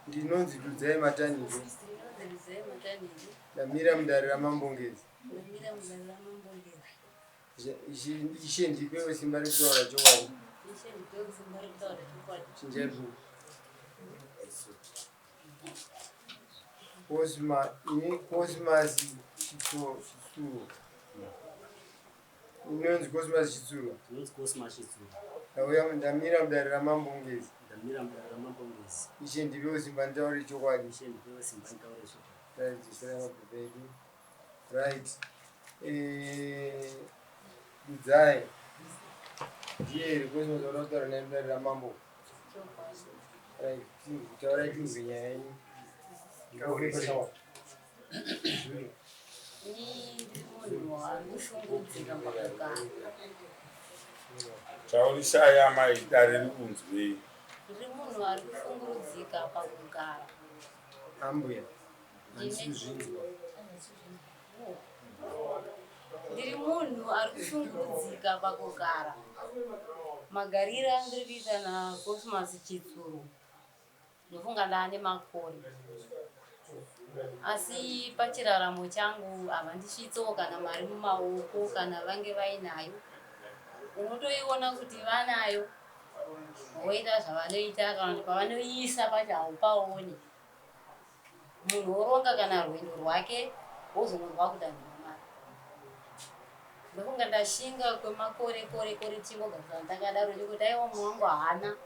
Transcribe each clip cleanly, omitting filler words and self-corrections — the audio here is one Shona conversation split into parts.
Ndinonzi Dudzai Matanhire. Ndamira mudare raMambo Ngezi. Ishe ndipewo simba rekutaura chokwadi. Chinjai bhuku. Cosma, ini Cosmas Chitsuro. Inonzi Cosmas Chitsuro. Inonzi Cosmas Chitsuro. Ndauya ndamira mudare raMambo Ngezi. Ndamira mudare raMambo Ngezi. Ishe ndipewo simba nditaure chokwadi. Ishe ndipewo simba nditaure chokwadi. Taidzosera mapepa edu. Right. Eh, Dudzai. Ndiye here Cosmas wauda kutaura naye mudare raMambo? Right. Taurai tinzwe nyaya yenyu. Ngaurisa. Taurisai amai dare rikunzwei. Ndiri munhu ari kushungurudzika pakugara. Ambuya, handisi kuzvinzwa. Ndiri munhu ari kushungurudzika pakugara. Magariro andiri kuita naCosmas Chitsuro Ndofunga ndaane makore asi pachiraramo changu havandisvitsewo kana mari mumaoko kana vange vainayo unotoiona kuti vanayo voita zvavanoita kana kuti pavanoiisa pacho haupaoni munhu woronga kana rwendo rwake wozongonzwa kuti handina mari ndofunga ndashinga kwemakore kore kore tichingogarisana takadaro ndikuti aiwa mumwe wangu haana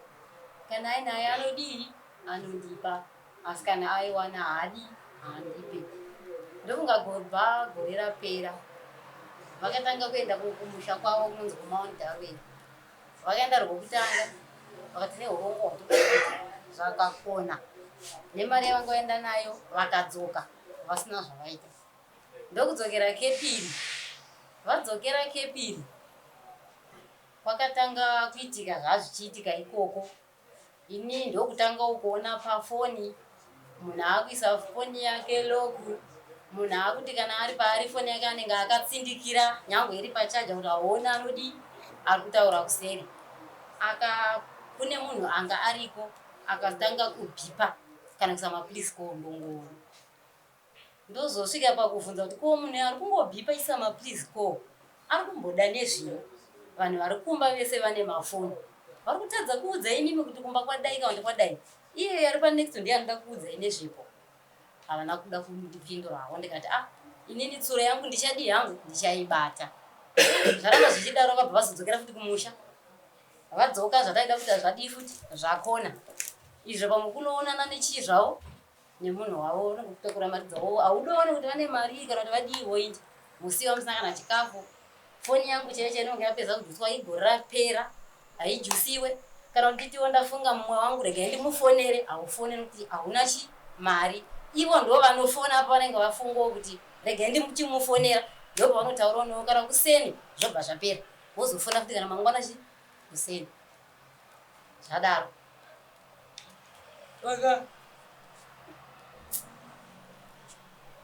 kana ainaye anodii anondipa asi kana aiwana haadi haandipe ndofunga gorba gore rapera vakatanga kuenda kumusha kwavo kunonzi kumount darwin Vakaenda rwokutanga vakati nehurongo hwatikuita zvakakona nemari yavanga vaenda nayo vakadzoka vasina zvavaita ndokudzokera kepiri vadzokera kepiri kwakatanga kuitika zvazvichiitika ikoko Ini ndokutangawo kuona pafoni munhu akuisa foni yake lock munhu akuti kana ari paari foni yake anenge akatsindikira nyangwe iri pachaja kuti aone anodii ari kutaura kuseri aka kune munhu anga ariko akatanga kubhipa kana kuisa maplease call ndongoona Ndozosvika pakuvhunza kuti ko munhu ari kungobhipa isa ma please call ari kumboda nezvii? Vanhu vari kumba vese vane mafoni vari kutadza kuudza imimi kuti kumba kwadai kana kuti kwadai. Iye ari pa next ndiye anoda kuudzai nezvepo. Havana kuda kundipindura havo ndikati ah inini tsuro yangu ndichadii hangu ndichaibata. Zvaramba zvichidaro vabva vazodzokera futi kumusha. Vadzoka zvataida kuita zvadii futi zvakona. Izvo pamwe kunoonana nechii zvavo nemunhu wavo unenge kutakura mari dzavo haudoone kuti vane mari kana kuti vadii voindi musiwa musina kana chikafu foni yangu chaiyo chaiyo inonge yapedza kujuswa igore rapera haijusiwe kana kuti nditiwo ndafunga mumwe wangu regai ndimufonere haufone nekuti hauna chi mari ivo ndo vanofona apo vanenge vafungawo kuti regai ndichimufonera ndo pavanotaurawo newo kana kuseni zvobva zvapera wozofona futi kana mangwana chi kuseni zvadaro Vaka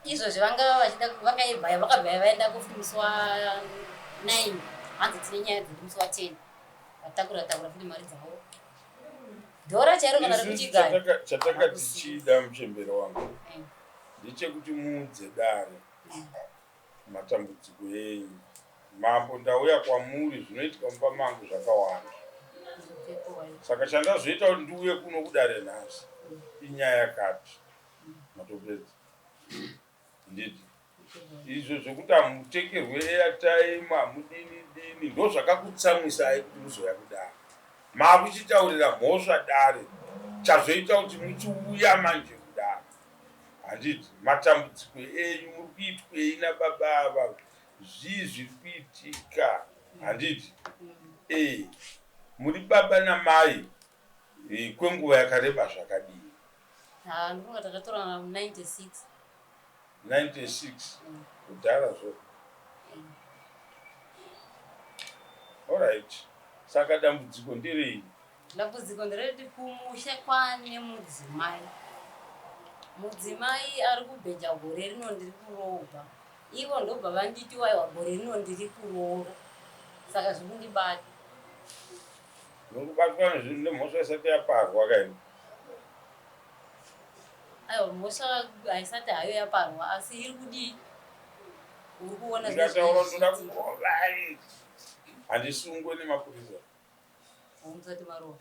izvozvi vanga vachida vakaibva vakabva vaenda kufuti musi wa 9 hanzi tine nyaya dzedu musi wa 10 vatakura takura futi mari dzavo dhora chairo kana Isusu rekuchigayo chataka tichida muchembere wangu Eh, ndechekuti muudze dare Matambudziko enyu. Mambo ndauya kwamuri zvinoitika mumba mangu zvakawanda. Saka chandazoita kuti ndiuye kuno kudare nhasi inyaya yakati. Matopedza. Nditi izvo zvekuti hamutengerwe airtime hamudini dini ndozvakakutsamwisai kuti muzouya kudare. Makuchitaurira mhosva dare chazoita kuti muchiuya manje kudare. Handiti matambudziko enyu muri kuitwei nababa ava zvii zviri kuitika handiti eh muri baba namai eh, kwenguva yakareba zvakadii? Haa ndofunga takatorana 96. 96 kudhara zvo. Alright. Saka dambudziko nderei? Dambudziko nderekuti kumusha kwane mudzimai. Mudzimai ari kubheja gore rino ndiri kuroorwa. Ivo ndobva vanditi waiwa gore rino ndiri kuroora. Saka zviri kundibata. Muri kubatwa nemhosva isati yaparwa kaini? Aiwa, mhosva haisati hayo yaparwa, asi iri kudii, uri kuona. Ndikataura ndoda kurovai, handisungwe nemapurisa. Hamusati marohwa.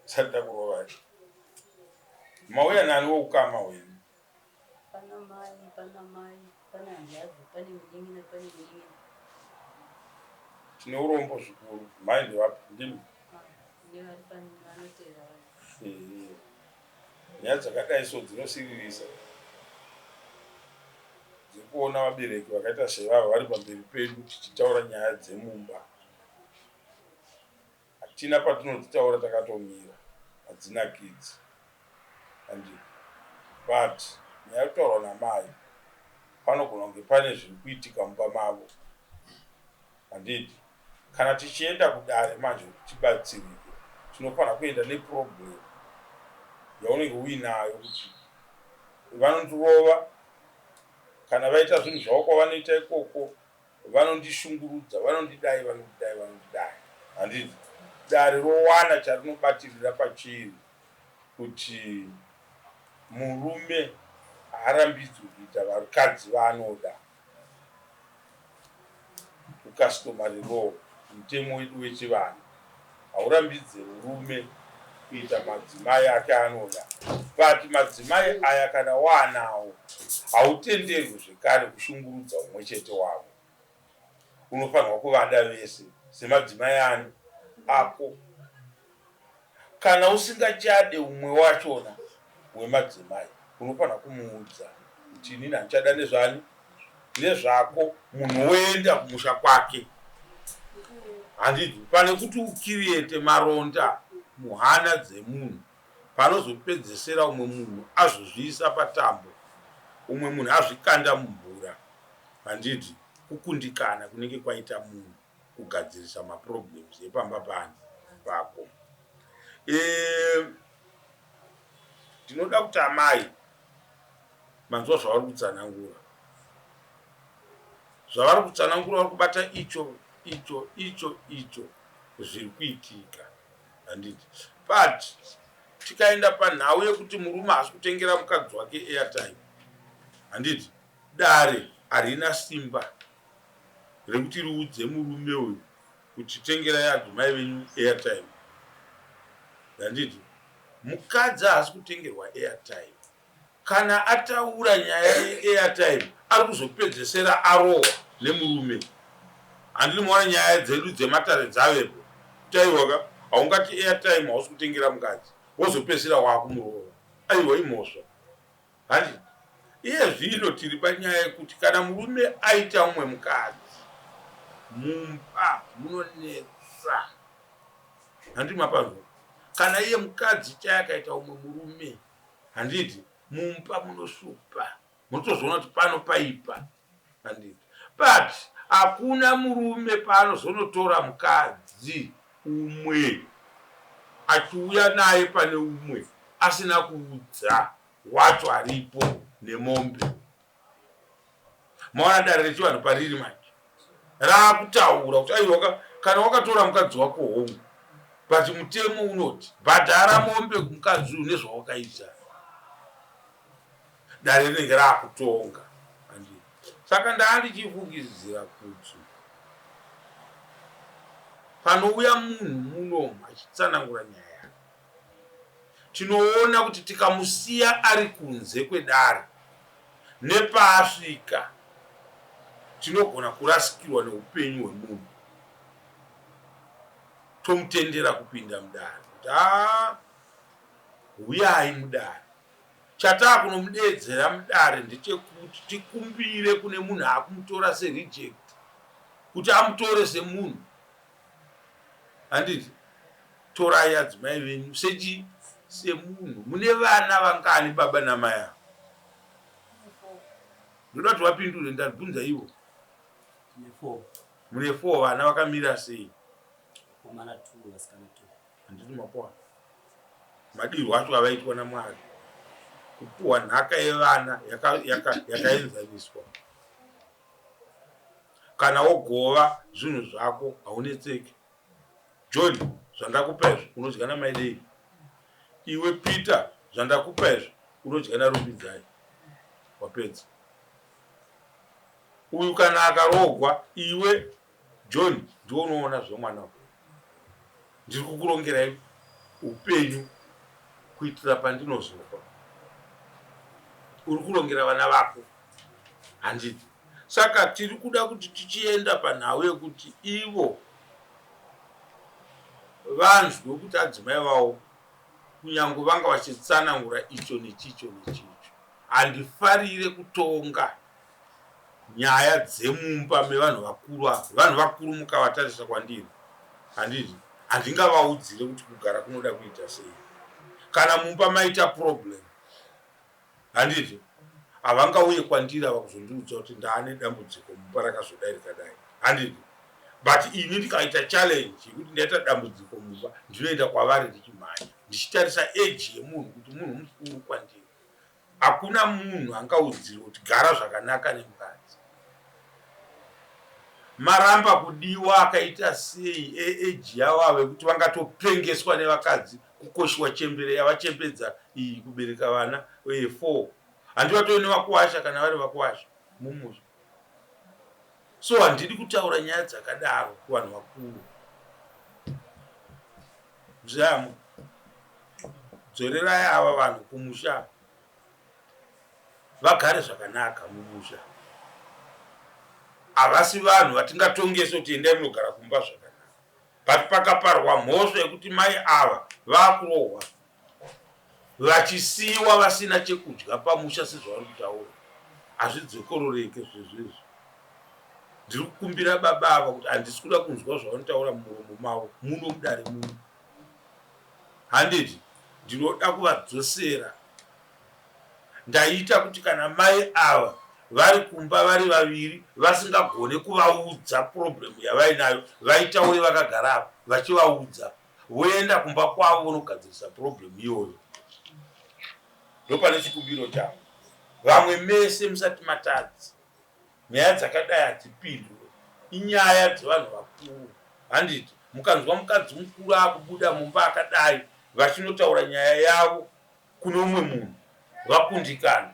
Sati ndakurovai. Mauya nani woukama hwenyu? Pana mai, pana mai, pane hanzvadzi, pane munin'ina, pane munin'ina. Tine urombo zvikuru. Mai ndevapi? Ndimi? Nevari vanotera vanhu. Nyaya dzakadai so dzinosiririsa, dzekuona vabereki vakaita sevava vari pamberi pedu tichitaura nyaya dzemumba. Hatina patinodzitaura takatomira, hadzinakidzi and but nyaya yekutaurwa namai, panogona kunge pane zviri kuitika mumba mavo, handiti? Kana tichienda kudare manje kuti tibatsirike, tinofanira kuenda neproblem yaunenge uinayo, kuti vanondirova kana vaita zvinhu zvavo kwavanoita ikoko, vanondishungurudza, vanondidai, vanondidai, vanondidai, handiti? Dare rowana charinobatirira pachiri kuti murume haarambidzwi kuita vakadzi vaanoda. Kucustomary law, mutemo wedu wechivanhu haurambidze murume kuita madzimai ake anoda, but madzimai aya kana waanawo hautenderwi zvekare kushungurudza umwe chete wavo. Unofanirwa kuvada vese semadzimai ani ako. Kana usingachade umwe wachona wemadzimai, unofanira kumuudza kuti inini handichada nezvani nezvako, munhu woenda kumusha kwake, handiti? Pane kuti ucreate maronda muhana dzemunhu, panozopedzesera umwe munhu azozviisa patambo, umwe munhu azvikanda mumvura, handiti? Kukundikana kunenge kwaita munhu kugadzirisa maproblems epamba pani pako. Ndinoda kuti amai manzwa zvavari kutsanangura, zvavari kutsanangura, vari kubata icho, icho, icho, icho zviri kuitika, handiti? But tikaenda panhau yekuti murume haasi kutengera mukadzi wake airtime, handiti? Dare harina simba rekuti riudze murume uyu kuti tengerai adzimai venyu airtime, handiti? Mukadzi haasi kutengerwa airtime. Kana ataura nyaya yeairtime, ari kuzopedzesera arohwa nemurume, handini? Maona nyaya dzedu dzematare dzavepo, kuti aiwaka, haungati airtime hausi kutengera mukadzi, wozopedzisira waakumurova. Aiwa, imhosva, handiti? Iye zvino tiri panyaya yekuti kana murume aita umwe mukadzi mumba, munonetsa, handiti? Mapanzwa? Kana iye mukadzi chayakaita umwe murume, handiti, mumba munoshupa, munotozoona kuti pano paipa, handiti? But hakuna murume paanozonotora mukadzi umwe achiuya naye pane umwe asina kuudza wacho aripo nemombe. Maona dare rechivanhu pariri manje raakutaura kuti aiwa, kana wakatora mukadzi wako, hongu, but mutemo unoti bhadhara mombe kumukadzi uyu nezvawakaita. Dare rinenge raakutonga. Saka ndaa ndichifungidzira kuti panouya munhu munomu achitsanangura nyaya yake, tinoona kuti tikamusiya ari kunze kwedare nepaasvika, tinogona kurasikirwa neupenyu hwemunhu. Tomutendera kupinda mudare kuti haa, huyai mudare. Chataa kunomudeedzera mudare ndechekuti tikumbire kune munhu akumutora sereject kuti amutore semunhu, handiti? Torai adzimai venyu sechi semunhu. Mune vana vangani, baba namai avo? Ndoda kuti vapindure, ndabvunza ivo. Mune four. Vana vakamira sei? Vakomana two, vasikana two. Handiti mapoa madirwo acho avaitwa naMwari, kupuhwa nhaka yevana yakaenzaniswa. Kana wogova zvinhu zvako haunetseki. John, zvandakupa izvi unodya namaidei. Iwe Peter, zvandakupa izvi. Unodya naRumbidzai wapedza. Uyu kana akaroogwa iwe John ndiwe unoona zvemwana uyu. Ndiri kukurongerai upenyu kuitira pandinozofa. Uri kurongera vana vako handiti? Saka tiri kuda kuti tichienda panhau yekuti ivo vanzwe kuti adzimai vavo kunyange vanga vachitsanangura icho nechicho nechicho. Handifarire kutonga nyaya dzemumba mevanhu vakuru ava. Vanhu vakuru mukavatarisa kwandiri handiti handingavaudzire kuti kugara kunoda kuita sei. Kana mumba maita problem handiti havangauye kwandiri ava kuzondiudza kuti ndaane dambudziko mumba rakazodai rikadai handiti but ini ndikaita challenge yekuti ndaita dambudziko mumba ndinoenda kwavari ndichimhanya ndichitarisa age yemunhu kuti munhu mukuru kwandiri Hakuna munhu angaudzirwe kuti gara zvakanaka nemukadzi. Maramba kudiwa akaita sei eage yavo avo yekuti vangatopengeswa nevakadzi kukoshiwa chembere yavachembedza iyi kubereka vana 4 handi vatove nevakuwasha kana vari vakuwasha mumusha. So handidi kutaura nyaya dzakadaro kuvanhu vakuru. Mzaya dzorerai ava vanhu kumusha vagare zvakanaka mumusha. Havasi vanhu vatingatongese kuti endai munogara kumba zvakanaka. But pakaparwa mhosva yekuti mai ava vakurohwa vachisiiwa vasina chekudya pamusha sezvavari kutaura hazvidzokororeke zvezvo izvi. Ndiri kukumbira baba ava kuti handisi kuda kunzwa zvavanotaura mumuromo mavo muno mudare muno. Handiti ndinoda kuvadzosera. Ndaita kuti kana mai ava vari kumba vari vaviri vasingagone kuvaudza problem yavainayo vaitaure vakagara apa vachivaudza voenda kumba kwavo vonogadzirisa problem iyoyo. Ndopane chikumbiro changu. Vamwe mese musati matadza. Nyaya dzakadai hadzipindwe. Inyaya dzevanhu vakuru. Handiti mukanzwa mukadzi mukuru akubuda mumba akadai vachinotaura nyaya yavo kune umwe munhu vakundikana.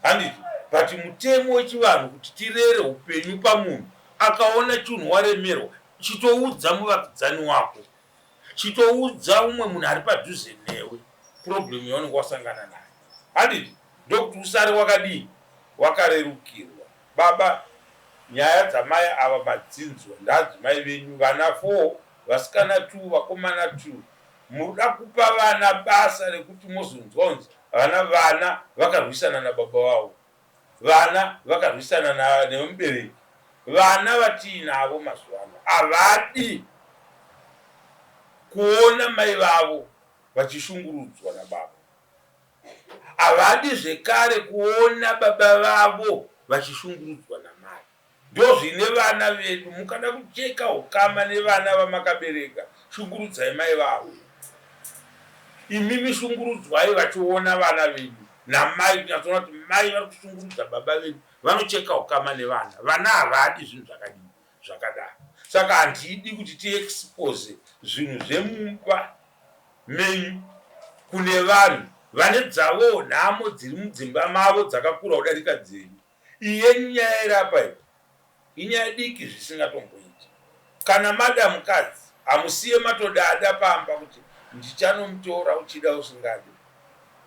Handiti but mutemo wechivanhu kuti tirere upenyu pamunhu akaona chunhu waremerwa chitoudza muvakidzani wako. Chitoudza umwe munhu ari padhuze newe problem yaunenge wasangana nayo. Handiti ndokuti usare wakadii wakarerukirwa. Baba nyaya dzamai ava madzinzwa ndaadzimai venyu vana 4 vasikana 2 vakomana 2 muruda kupa vana basa rekuti mozonzwa kunzi vana vana vakarwisana nababa vavo Vana vakarwisana nemubereki. Vana vatiinavo mazuva ano havadi kuona mai vavo vachishungurudzwa nababa. Havadi zvekare kuona baba vavo vachishungurudzwa namai. Ndozvine vana vedu mukada kucheka hukama nevana vamakabereka shungurudzai mai vavo. Imimi shungurudzwai vachiona vana venyu namai kunyatsoona kuti mai vari kushungurudza baba venyu vanocheka hukama nevana. Vana havadi zvinhu zvakadii zvakadaro. Saka handidi kuti tiexpose zvinhu zvemumba menyu kune vanhu vane dzavowo nhamo dziri mudzimba mavo dzakakura kudarika dzenyu. Iyi yenyu nyaya iri apa iyi inyaya diki zvisingatomboiti. Kana mada mukadzi hamusiye matodada pamba kuti ndichanomutora uchida usingadi.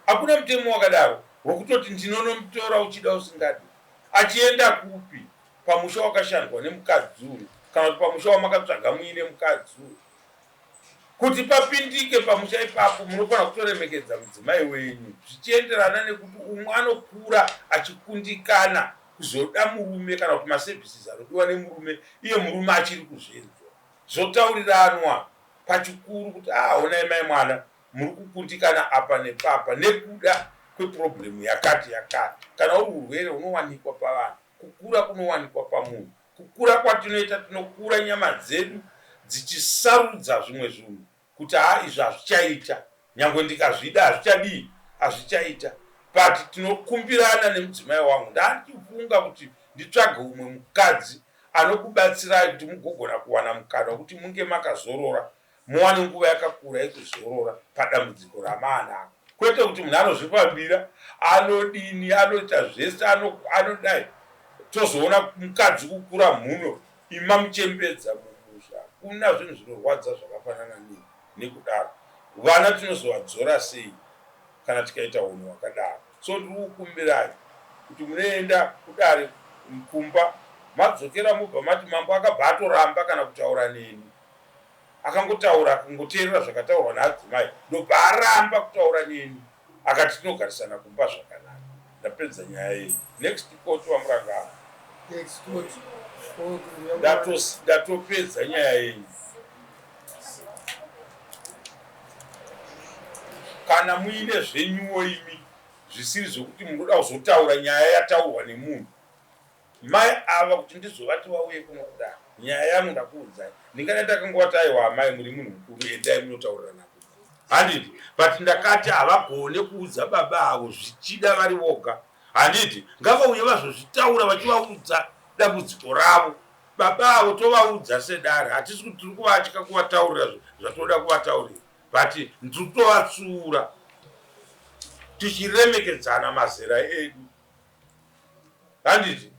Hakuna mutemo wakadaro wekutoti ndinonomutora uchida usingadi. Achienda kupi pamusha wakashandwa nemukadzi uyu kana kuti pamusha wamakatsvaga muine mukadzi uyu. Kuti papindike pamusha ipapo munofanira kutoremekedza mudzimai wenyu zvichienderana nekuti umwe anokura achikundikana kuzoda murume kana kuti maservices anodiwa nemurume iye murume achiri kuzvinzwa. Zvotauriranwa pachikuru kuti ah honai mai mwana muri kukundikana apa nepapa nekuda kweproblem yakati yakati. Kana uri urwere hunowanikwa pavanhu, kukura kunowanikwa pamunhu. Kukura kwatinoita tinokura nyama dzedu dzichisarudza zvimwe zvinhu kuti haa izvi hazvichaita nyangwe ndikazvida hazvichadii hazvichaita but tinokumbirana nemudzimai wangu ndandichifunga kuti nditsvage umwe mukadzi anokubatsirai kuti mugogona kuwana mukana wekuti munge makazorora muwane nguva yakakura yekuzorora padambudziko ramaanaro. Kwete kuti munhu anozvifambira, anodini, anoita zvese, anodai. Tozoona mukadzi kukura mhuno ima muchembedza mumusha. Hakuna zvinhu zvinorwadza zvakafanana nekudaro. Vana tinozovadzora sei kana tikaita hunhu hwakadaro? So ndiri kukumbirai kuti munoenda kudare kumba madzokera mobva mati mambo akabva atoramba kana kutaura neni. Akangotaura akangoteerera zvakataurwa naadzimai ndobva aramba kutaura neni akati tinogarisana kumba zvakanaka. Ndapedza nyaya yenyu. Next court vaMurangano. Next court. Ndatopedza nyaya yenyu. Kana muine zvenyuwo imi zvisiri zvekuti munoda kuzotaura nyaya yataurwa nemunhu. Mai ava kuti ndizovati vauye kuno kudaro nyaya yangu ndakuudzai ndingadai ndakangovati aiwa amai muri munhu mukuru endai munotaurirana kumba handiti but ndakati havagone kuudza baba avo zvichida vari voga handiti ngavauye vazozvitaura vachivaudza dambudziko ravo baba avo tovaudza sedare hatisi kuti tiri kuvatya kuvataurira zvatinoda kuvataurira but ndiri kutovatsiura tichiremekedzana mazera edu Handiti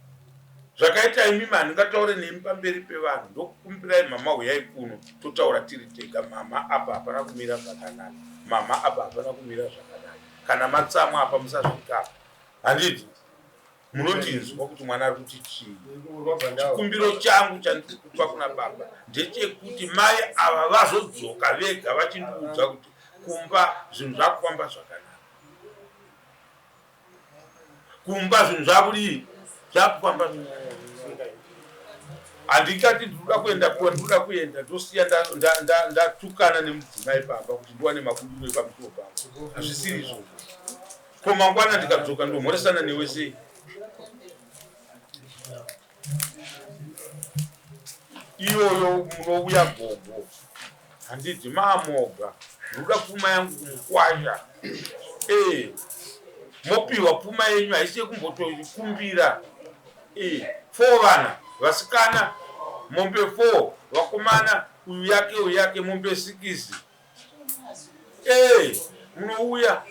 zvakaita imimi handingataure nemi pamberi pevanhu ndokukumbirai mama huyai kuno totaura tiri tega mama apa hapana kumira zvakanaka mama apa hapana kumira zvakanaka kana matsamwa apa musasvika apa handiti munondinzwa kuti mwana ari kuti chii chikumbiro changu chandiri kupa kuna baba ndechekuti mai ava vazodzoka vega vachindiudza kuti kumba zvinhu zvakufamba zvakanaka kumba zvinhu zvakudii zvakufamba handikati ndinoda kuenda kuwa ndinoda kuenda ndosiya ndatukana nemudzimai pamba kuti ndiwane mabudiro epamusuwo pangu hazvisiri izvozvo ko mangwana ndikadzoka ndomhoresana newe sei iyoyo munouya gogo handiti maamoga ndikuda pfuma yangu kumukwasha ee mopiwa pfuma yenyu haisi yekumbotokumbira ee four vana vasikana mombe four vakomana uyu yake uyu yake mombe sikisi ee munouya.